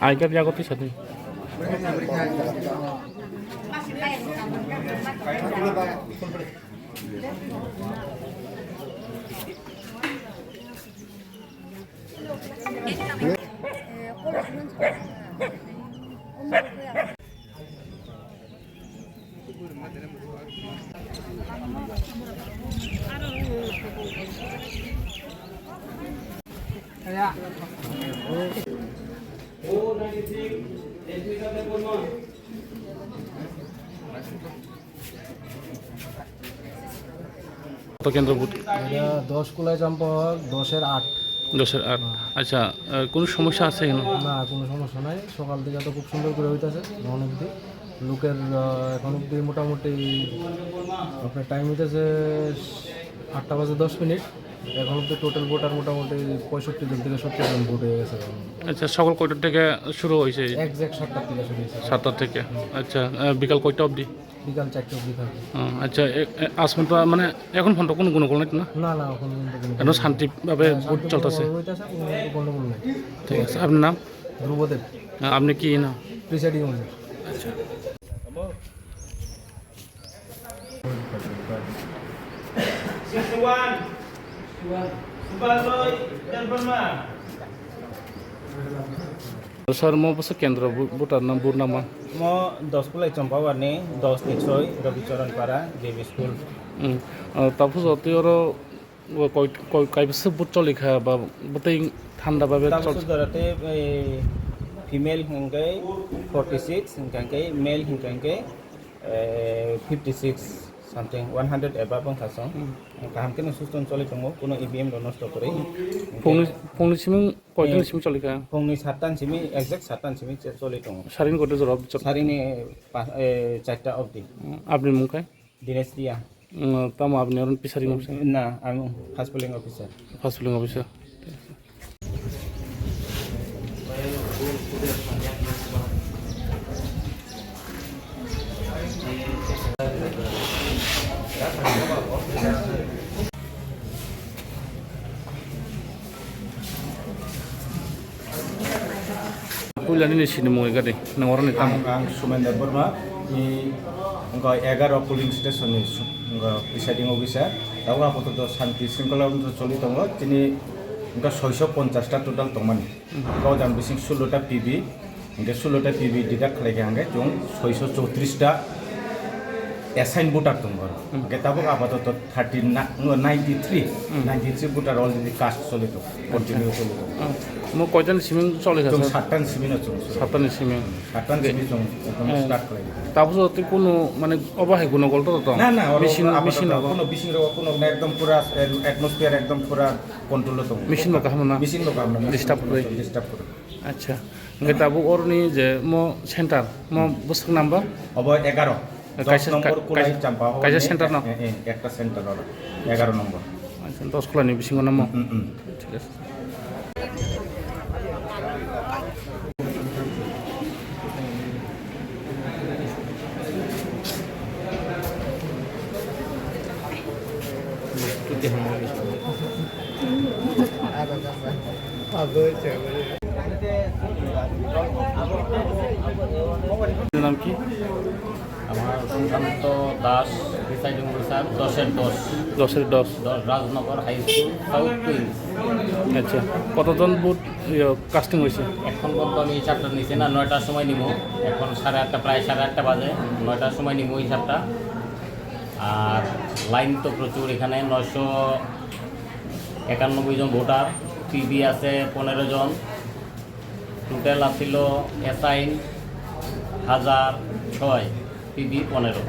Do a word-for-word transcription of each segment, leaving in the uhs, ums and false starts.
Ai kar jago twi sadi. কত কেন্দ্র ভোট? এটা দশ কুলাই চাম্পাহার, দশের আট। দশের আট। হ্যাঁ। আচ্ছা, আহ, কোনো সমস্যা আছে এখানে? না, কোনো সমস্যা নাই। সকাল থেকে তো খুব সুন্দর করে হইতাছে, এখন অবধি। লোকের, আহ, এখন অবধি মোটামুটি আপনার টাইম হইতেছে আটটা বাজে দশ মিনিট। এখন অবধি টোটাল ভোটার মোটামুটি পঁয়ষট্টি জন থেকে সত্তর জন ভোট হয়ে গেছে এখন। আচ্ছা, সকাল কয়টার থেকে শুরু হয়েছে? একজ্যাক্ট সাতটার থেকে শুরু হয়েছে। সাতটা থেকে। আচ্ছা, আহ, বিকাল কয়টা অবধি? বিকাল চারটা অবধি থাকে। ও, আচ্ছা, এ-, এ-, আজ পর্যন্ত মানে এখন পর্যন্ত কোনো গন্ডগোল নাই তো না? না, না, এখন পর্যন্ত কোনো এখন গন্ডগোল নেই। শান্তিভাবে হ্যাঁ, ভোট শান্তিপূর্ণ চলতেছে? হয়ে হইতেছে, কোনো গন্ডগোল নেই। ঠিক আছে, আপনার নাম? ধ্রুবদেব। আ, আপনি কি না? Presiding officer. আচ্ছা। Sixty one. Subhajoy Debbarma. Sir, mo bwswk kendro bu-, voter na, vote nangma? Mo Doskulai Chompawarni dos ni soi Rabicharan Para J B School. Hmm. Ah, tapos oti oro o koi, koi, kaibwswk vote choli kha ba bwtwi thanda ba be Tapos chol- jorate, eh, female hingke forty six, hingke male hingke, eh, fifty six something, one hundred above wngkha song. Hmm. Kaham khe no system choli tongo, kuno E V M rok nosto kwrwi. Phungni, phungni siming koitan Eh, siming choli kha? Phungni sattan simi, exact sattan simi che-, choli tongo. Sarini koitan jora chol- Sarini pa-, eh, charta obdi. Hmm, apni mung khe? Dinesh Ria. Hmm, tamo apni oron pisari mung se? Na, ang first polling officer. First polling officer. Puila nini sinimung ega de, nang oro ni tamo? Ang, ang Sumen Debbarma, ni wngkha egaroh polling station ni su-, wngkha presiding officer. Tabuk apatot shanti shringkhola wngkha choli tongo, chini wngkha soiso ponchash ta total tongmani. Hmm. Kau jang bising sullo ta P B, hingke sullo ta P B deduct khlai khe hingke chwng soiso chowtris ta assign voter tongo. Hmm. Hingke tabuk apatot thirty na-, no, ninety three, Hmm. ninety three voter already cast choli tongo, continue choli tongo. Hmm. Mo koitan siming choli kha, Chwng sir? Sattan simino chwng. Sattan ni siming. Sattan simi chwng ekdom Eh. Start khlai. Tabuk twi kunu mane obo hai guna gol to to? Na, na, oro machine, apatot machine to obo? Kuno bising rok kuno ekdom pura, eh, atmosphere ekdom pura control o tongo. Machine bo kaham na? Machine bo kaham na, machine Disturb bo kwrwi? Disturb kwrwi. Acha. Hingke tabuk oroni je mo center, mo Hmm. bwswk number? Obo egaroh. Eh, Dos kaisa, number ka-, Kulai kaisa, Champa kaisa Hall ni center no? Eh, eh, ekta center oro. Egaroh number. Acha, Doskulai ni bisingo no mo? Hmm, hmm, hmm. Thik ase. নাম কি? আমার সুশান্ত Das, presiding officer, দশের দশ। দশের দশ। দশ, Rajnagar high school, south wings. আচ্ছা, কতজন ভোট, ইয়ে, কাস্টিং হয়েছে? এখন পর্যন্ত আমি হিসাবটা নিছি না, নয়টার সময় নিব। এখন সাড়ে আটটা, প্রায় সাড়ে আটটা বাজে, নয়টার সময় নিব হিসাবটা। আর লাইন তো প্রচুর এখানে, নয়শো একানব্বই জন ভোটার, পিবি আছে পনেরো জন, টোটাল আছিল অ্যাসাইন হাজার ছয়, পিবি পনেরো।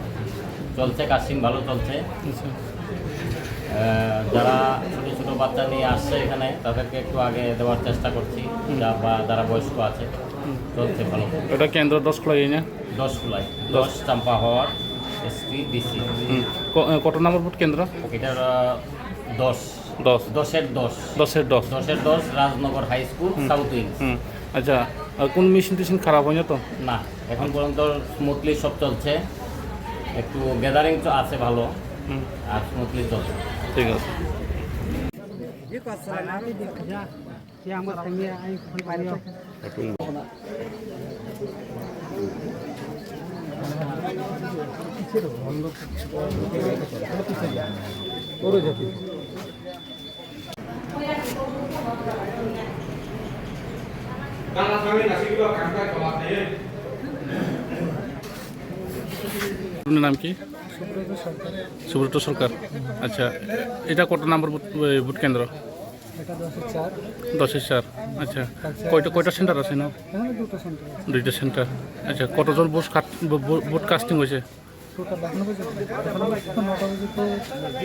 চলছে, কাস্টিং ভালো চলছে। আচ্ছা। আহ, যারা ছোট ছোট বাচ্চা নিয়ে আসছে এখানে, তাদেরকে একটু আগে দেওয়ার চেষ্টা করছি, হুম। যা-, বা যারা বয়স্ক আছে, হুম। চলছে ভালো। এটা কেন্দ্র দশ খোলা যায় না? দশ খোলায়, দশ। দশ চাম্পাহর এসটি ডিসি। হুম। ক-, কত নম্বর ভোট কেন্দ্র? এটার, আহ, দশ। দশ। দশের দশ। দশের দশ। দশের দশ, Rajnagar high school, hmm. South wing. Hmm. আচ্ছা, আর কোন মেশিন টেশিন খারাপ হয় না তো? না, এখন পর্যন্ত স্মুথলি সব চলছে। একটু গ্যাদারিং তো আছে ভালো, হুম। আর স্মুথলি চলছে। ঠিক আছে। আপনার নাম কি? সুব্রত সরকার। সুব্রত সরকার। আচ্ছা, এটা কত নম্বর ভোট, এ, ভোট কেন্দ্র? এটা দশের চার। দশের চার। আচ্ছা, আচ্ছা। কয়টা, কয়টা সেন্টার আছে না? এখানে দুটো সেন্টার আছে। দুইটা সেন্টার। আচ্ছা, কতজন ভোট কাট-, ভো-, ভো-, ভোট কাস্টিং হয়েছে? টোটাল এখনো পর্যন্ত, এখনো পর্যন্ত নটা বাজতে,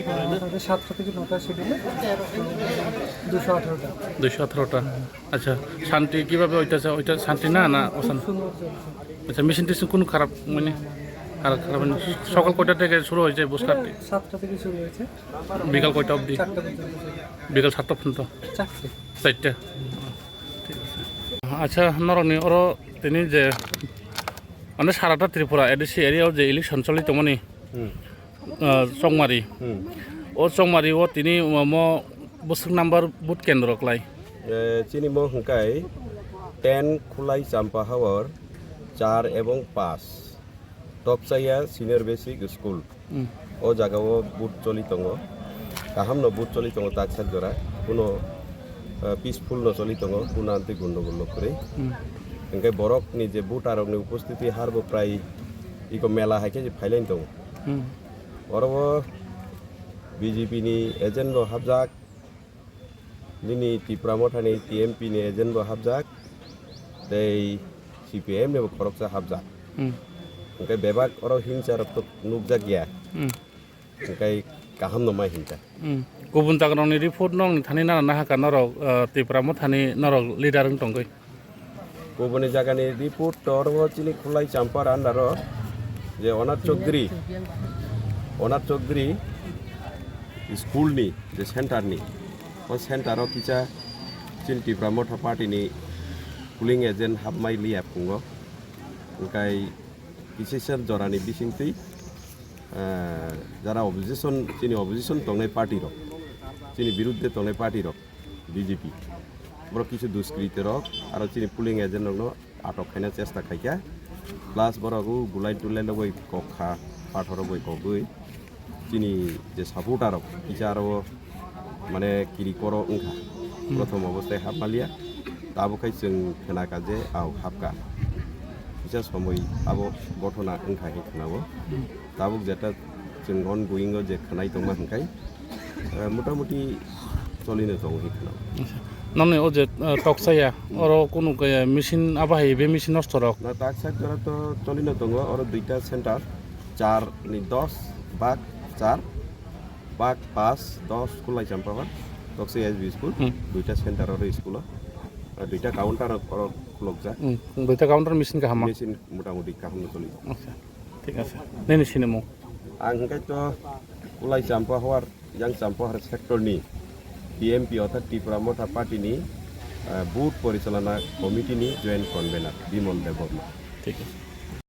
আহ, আমাদের সাতটা থেকে নটা শিডিউলে দুশো আঠারোটা। দুইশো আঠারোটা। আচ্ছা, শান্তি কিভাবে হইতেছে? ওইটা শান্তি না, না অশান্তি? সুন্দর চলছে। আচ্ছা, মেশিন টেশিন কোনো খারাপ মানে? খারাপ, খারাপ মানে? সকাল কয়টা থেকে শুরু হয়েছে ভোট কাটতে? সাতটা থেকে শুরু হয়েছে। বিকাল কয়টা অবধি? চারটা পর্যন্ত চলে। বিকাল সাতটা পর্যন্ত? চারটে। চারটা। ঠিক আছে। আচ্ছা, norokni oro tini je, mane, sarata Tripura A D C area o je election choli tongmani, Hmm. ah, Chongmari. Hmm. O Chongmari o tini mo bwswk number vote kendro klai? Eh, chini mo hwnkhe ten Khulai Champa Hawar, char ebong pas. Topchaya Senior Basic School. Hmm. O jaga o vote choli tongo. Kaham no vote choli tongo tak sak jora. Kuno, eh, peaceful no choli tongo. Kuno amtwi gundogol no kwrwi. Hmm. Hwnkhe borok ni je voter rok ni upostiti har bo prai iko mela hai khe phailai tongo. Hmm. Oro o B J P ni agent bo hapjak. Nini Tipra Mothani T M P ni agent bo hapjak, tei C P I M ni bo khoroksa hapjak. Hmm. Hwnkhe bebak oro hingsa rok to nukjak ya. Hmm. Hwnkhe kaham no ma hingkha. Hmm. Kubun jaga rokni report no wngni thani nana nahaka norok, ah, Tipra Mothani norok leader wng tongwi. Kubuni jagani report to oro chini Khulai Champa under o je Onath Chowdhury, Onath Chowdhury school ni je center ni, o center o kisa chini Tipra Motha party ni polling agent hapmai liya phungo, hwnkhe kisa ser jora ni bisingtwi, eh, jara opposition, chini opposition tongnai party rok, chini birudde tongnai party rok, B J P. Borok kisu duskriti rok aro chini polling agent rokno atok khaina chesta khaikha. Plus borok o gulai tulai logoi kok kha, pathor rogoi kogwi. Chini je supporter rok kisa aro mane kiri koro wngkha. Hmm. Prothom obostai hapmaliya. Tabuk khai chwng khnakha je au hapkha. Kisa somoi abo gothona wngkha hi khnao. Hmm. Tabuk jeta chwng ongoing o je khnai tongma hwnkhai, eh, motamuti cholino tongo hi khwnao. Nokni o je, eh, Tokchaya, oro kunu kaya machine abo hai be machine nosto rok? Na, tak sak jora to cholino tongo, oro duita center, char ni dos bak char, bak pas dos Khulai Champa Hawar, Tokchaya S B school, Hmm. duita center oro school o, eh, duita counter oro khulokjak. Hmm, duita counter machine kaham ma? Machine motamuti kaham no choli. Acha. Thik ase. Nini sinimung? Ang hwnkhe to Khulai Champa Hawar, yang Champa Hawar sector ni T M P orthat Tipra Motha Party ni, eh, Booth Porichalana Committee ni Joint Convener Bimal Debbarma. Thik ase.